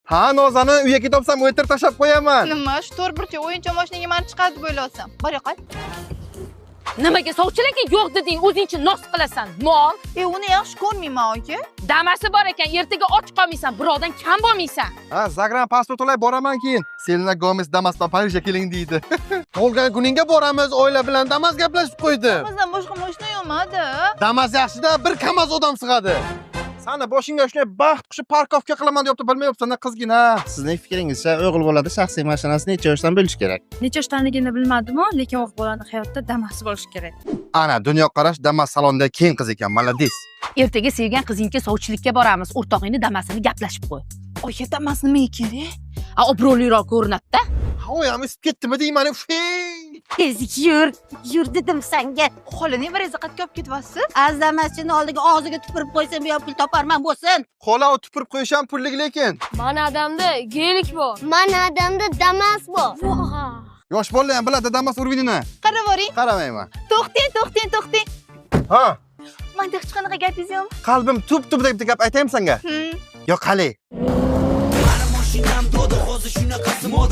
Ha, Nozani uyga topsam, o'ltirib tashlab qo'yaman. Nima, shu to'rt burchak o'yinchoq mashinaga mani chiqadi deb o'ylayapsan? Bor, yo'qol. Nimaga sovchilarga yo'q deding, o'zingcha nos qilasan, mol? E, uni yaxshi ko'rmayman, aka. Damasi bor ekan, ertaga och qolmaysan, birovdan kam bo'lmaysan. Ha, загран pasport olay boraman keyin. Selena Gomez Damasdan Parijga keling deydi. Tug'ilgan kuningga boramiz, oila bilan Damas gaplashib qo'ydim. Bizdan boshqa mashina yo'qmadi. Damas yaxshida, bir Kamaz odam sig'adi. Sani boshingga shunday baxt qushi парковка qilaman deyapti, bilmayapsan qizgina. Sizning fikringizcha, o'g'il bolada shaxsiy mashinasi necha yoshdan bo'lishi kerak? Necha yoshdaligini bilmadimu, lekin o'g'il bolani hayotda Damasi bo'lishi kerak. Ana, dunyoqarash Damas salonida keng qiz ekan, молодец. Ertaga sevgan qizingga sovchilikka boramiz, o'rtog'ingni Damasini gaplashib qo'y. Oyi, Damas nimaga kerak? A, obro'liroq ko'rinadi-da. Havo ham isib ketdimi deyman, ufey. Tez yur, yur dedim sanga. Xola, nima qayerga olib ketyapsiz? Azamachini oldiga og'ziga tupurib qo'ysam, bu yoq pul toparman bo'lsin. Xola, u tupurib qo'yish ham pullik lekin. Mani adamda Gelik bor. Mani adamda Damas bor. Yosh bolalar ham biladi Damas уровень ini. Qarab boring. Qaramayman. To'xtang, to'xtang, to'xtang. Ha, Manda hech qanaqa gapingiz yo'qmi? Qalbim tub tubida bitta gap aytaymi senga? Hmm. Yo, qalay. Mashinam doda, hozir shunaqasi moda.